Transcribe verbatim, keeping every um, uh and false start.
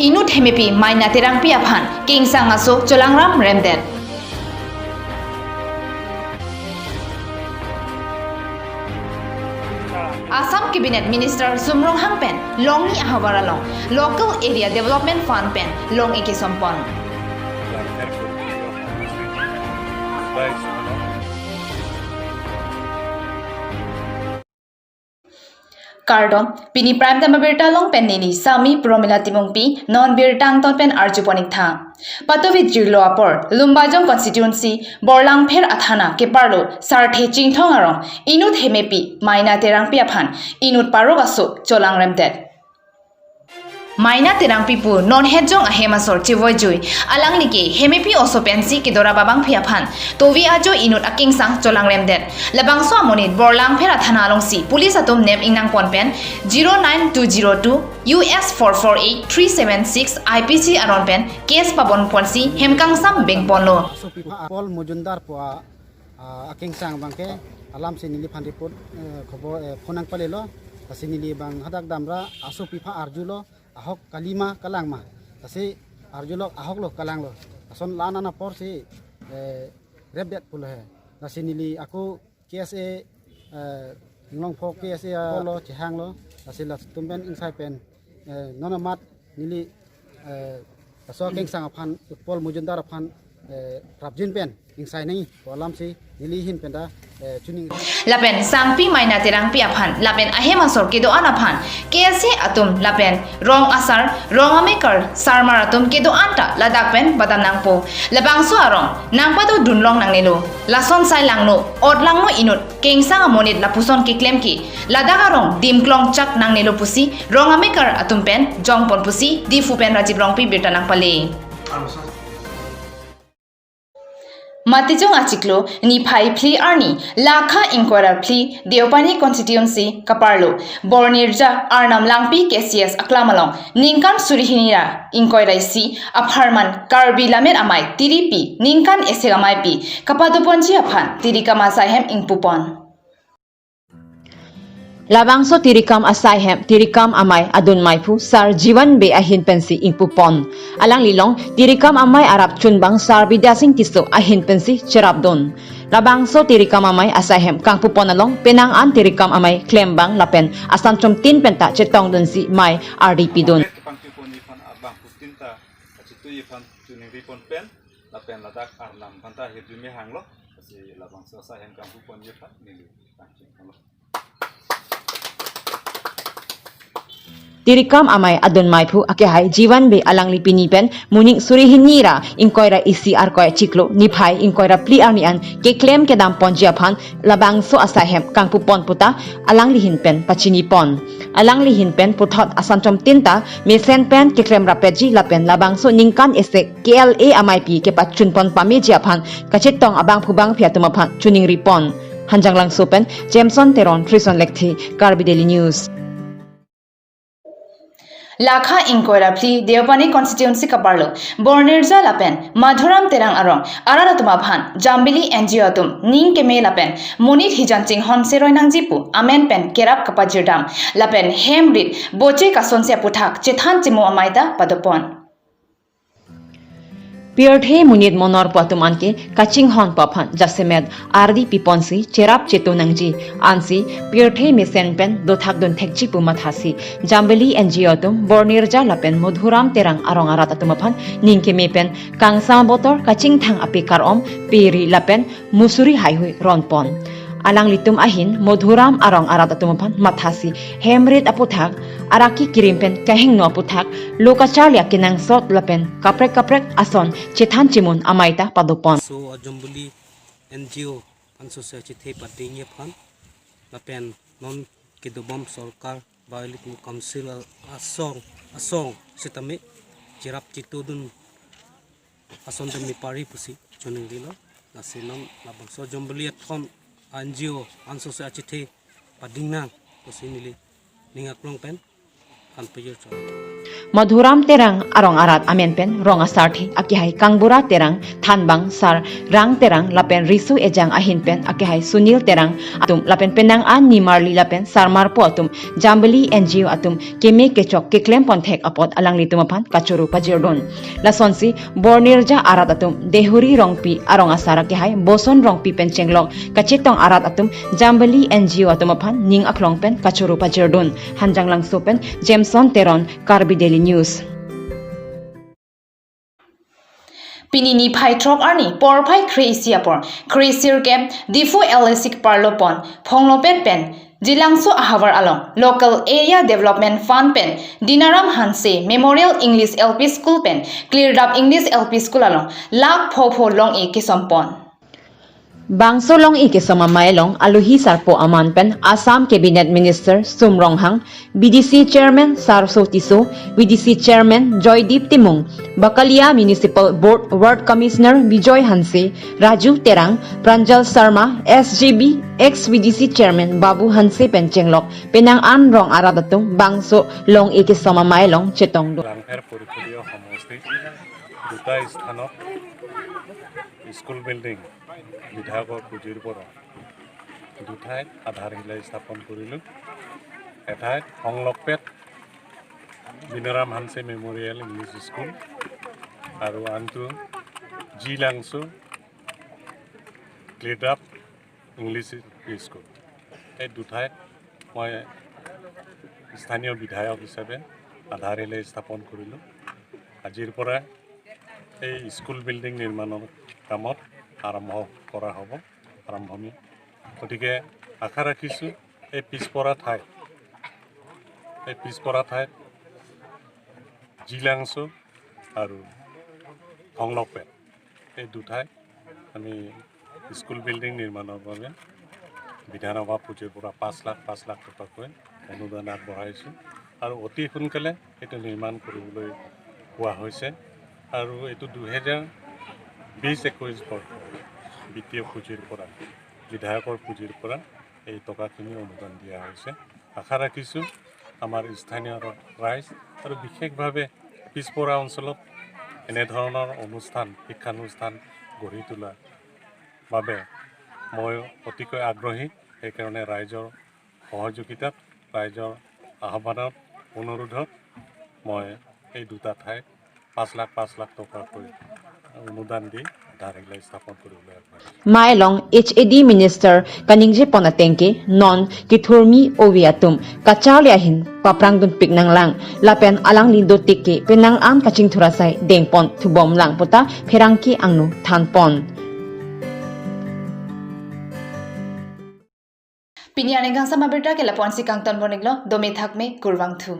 Inut hemepi Maina Terangpi aphan kengsang aso cholangram remdet. Assam Cabinet Minister Sum Ronghang pen Longni ahavar along Local Area Development Fund pen long-e kesompon. Kardom, pini Prime Time abirta along pen neli Sami Promila Timungpi, non birta angton pen arjupon ik tha. Patuvi jirlo apor, Lumbajong constituency, Borlangpher athana keparlo Sarthe Chinthong arong, inut hemepi Maina Terangpi aphan inut parok aso cholang remdet. Maina Terangpi pu non hetjong ahem asor chevoijui, alangli ke hemepi oso pensi kedorap abangpi aphan tovi ajo inut akengsang cholang remdet. Labangso amonit Borlangpher athana alongsi police atum nep ingnangpon pen zero nine two zero two U S four four eight three seven six I P C aron pen case pabonponsi hem kangsam bengponlo. Asopi aphan Paul Mojumdar pu a, a, akengsang abangke alamsi neliphan report, eh, khobor, eh, phone nangpalelo. Lasi neli abang hadak damra asopi aphan arjulo, ahok kalima kalangma. Lasi arjulo ahoklo kalanglo. Lason la-an aporsi, eh, repdet pulo he. Lasi neli ako K S A, eh, Inglongpho K S A apotlo chehanglo. Lasi latum pen ingsai pen, eh, non amat neli, eh, laso akengsang aphan, Paul Mojumdar aphan, eh, prapjin pen ingsai nangji pu alamsi neli ahin pen ta, eh, chuning. Lapen Sangpi Maina Terangpi aphan lapen ahem asor kedo-an aphan K S A atum lapen rong asar, rong amekar, sarmar atum kedo-an ta ladak pen badam nangpo. Labangso arong nangpado dunlong nangnelo. Lason sai langno, ot langno inut kengsang amonit lapuson keklem ke ladak arong dimklong chak nangnelo pusi rong amekar atum pen jongpon pusi Diphu pen Rajiv Rongpi birta nangpale. Matijong achiklo niphai phli arni, Lakha ingkoi ra phli, Deopani constituency kaparlo Bornirja Arnam Langpi K C S aklam along ningkan suri hini ra ingkoi ra isi apharman Karbi Lammet Amei Tiripi ningkan esek ameipi kapadoponji aphan tirikam asai hem ingpupon. Labangso tirikam asai hem tirikam amei adun meiphu Sar Jiwan Bey ahin pensi ingpupon. Alanglilong tirikam amei arap chunbang Sar Bidya Sing Tisso ahin pensi cherapdun. Labangso tirikam amei asai hem kangpupon along penang an tirikam amei klembang lapen asan chomtin penta chetongdunsi mei ardi pidun. Kepangpupon iphan abangphutin ta kachetui iphan chuning ripon pen lapen ladak Arnam aphanta hirjume hanglo, lasi labangso asai hem kangpuponji aphan neli tangching hanglo. Tirikam amei adun meiphu akehai Jiwan Bey alangli pini pen monit suri hini ra ingkoi ra isi arkoi chiklo niphai ingkoi ra phli arni an keklem kedamponji aphan labangso asai hem kangpupon puta alangli ahin pen pachinipon. Alangli ahin pen puthot asan chomtin ta mesen pen keklem rappetji lapen labangso ningkan esek K L A ameipi kepachunpon pameji aphan kachetong abangphu bangphi atum aphan chuning ripon. Hanjanglangso pen Jameson Teron, Trison Lekthe, Karbi Daily News. Lakha ingkoi ra phli Deopani constituency kaparlo Bornirja lapen Madhuram Terang arong arat atum aphan Jambili N G O atum ning keme lapen monit hijan chinghon seroi nangji pu amen pen kerap kapajirdam lapen hem rit boche kasonse aputhak chethan chemu amei ta padopon. Pirthe monit monor pu atum anke kachinghon pu aphan jasemet ardi piponsi cherap chetu nangji ansi pirthe mesen pen dothak dun thekji pu mathasi Jambili N G O atum Bornirja lapen Madhuram Terang arong arat atum aphan ning keme pen kangsam botor kachingthang ape kar-om peri lapen musuri haihui ronpon. Alanglitum ahin Madhuram arong arat atum aphan mathasi hem rit aputhak, araki kirim pen kehingno aputhak, lo kacharli akenangsot lapen kaprek kaprek ason chethan chemun amei ta padopon. So Jambili N G O anso se achethe padingji aphan lapen non kedobom sorkar ba ilitum council a-, asong, asong sitame cherap chetudun ason demi pari pusi chuning rilo. Lasi non labangso Jambili athon N G O anso se achethe pading nang pusi neli ning aklong pen Madhuram Terang arong arat amen pen rong asarthe akehai Kangbura Terang, Thanbang Sar Rang Terang lapen riso ejang ahin pen akehai Sunil Terang atum lapen penang an nimarli lapen sarmarpo atum Jambili N G O atum keme kechok keklem ponthek apot alanglitum aphan kachoro pajirdun. Lasonsi Bornirja arat atum Dehuri Rongpi arong asar akehai Boson Rongpi pen chenglok kachetong arat atum Jambili N G O atum aphan ning aklong pen kachoro pajirdun. Hanjanglangso pen Jameson Teron, Karbi Daily News. Pini niphai throk arni porphai kre-isi apor kre-sirkep Diphu L A C keparlo pon Phonglopet pen Jilangso ahavar along Local Area Development Fund pen Dinaram Hanse Memorial English L P School pen Klirdap English L P School along lakh pho pho long-e kesom pon. Bangso long-e kesom amei along alohi sarpo aman pen Assam Cabinet Minister Sum Ronghang, B D C Chairman Sarso Tisso, V D C Chairman Joydeep Timung, Bakalia Municipal Board Ward Commissioner Bijoy Hanse, Raju Terang, Pranjal Sharma, S G B ex V D C Chairman Babu Hanse pen chenglok penang an rong arat atum bangso long-e kesom amei along chetongdun. Langpher Porikholia Homosti দুটা স্থানত school building বিধায়কৰ পুঁজিৰ পৰা দুঠাইত আধাৰশিলা স্থাপন কৰিলোঁ। এঠাইত সংলগ্পেট বিনাৰাম হানছে মেমৰিয়েল ইংলিছ স্কুল আৰু আনটো জি লাংচু ক্লিডাপ ইংলিছ স্কুল। এই দুঠাইত মই স্থানীয় বিধায়ক হিচাপে আধাৰশিলা স্থাপন কৰিলোঁ। আজিৰ পৰা এই স্কুল বিল্ডিং নিৰ্মাণৰ কামত আৰম্ভ কৰা হ'ব, আৰম্ভণি। গতিকে আশা ৰাখিছোঁ এই পিছপৰা ঠাইত, এই পিছপৰা ঠাইত জিলাংচু আৰু সংলগ্পেট এই দুঠাই আমি স্কুল বিল্ডিং নিৰ্মাণৰ বাবে বিধানসভা পুঁজিৰ পৰা পাঁচ লাখ, পাঁচ লাখ টকাকৈ অনুদান আগবঢ়াইছোঁ আৰু অতি সোনকালে এইটো নিৰ্মাণ কৰিবলৈ কোৱা হৈছে আৰু এইটো দুহেজাৰ বিছ একৈছ বৰ্ষ বিত্তীয় পুঁজিৰ পৰা, বিধায়কৰ পুঁজিৰ পৰা এই টকাখিনি অনুদান দিয়া হৈছে। আশা ৰাখিছোঁ আমাৰ স্থানীয় ৰ-, ৰাইজ আৰু বিশেষভাৱে পিছপৰা অঞ্চলত এনেধৰণৰ অনুষ্ঠান, শিক্ষানুষ্ঠান গঢ়ি তোলাৰ বাবে মই অতিকৈ আগ্ৰহী। সেইকাৰণে ৰাইজৰ সহযোগিতাত, ৰাইজৰ আহ্বানত, অনুৰোধত মই এই দুটা ঠাইত পাঁচ লাখ, পাঁচ লাখ টকাকৈ অনুদান দি আধাৰশিলা স্থাপন কৰিবলৈ আগবাঢ়িছোঁ। Amei along H A D Minister kaningje pon ateng ke non kethurmi ove atum kacharli ahin paprangdunpik nanglang lapen alangli dotik ke penang an kachingthur asai dengpon thubomlang puta pherangke angno thanpon. Pini arni kangsam abirta ke lapu-ansi kangton pon-iklo, dome thakme, kurvangthu.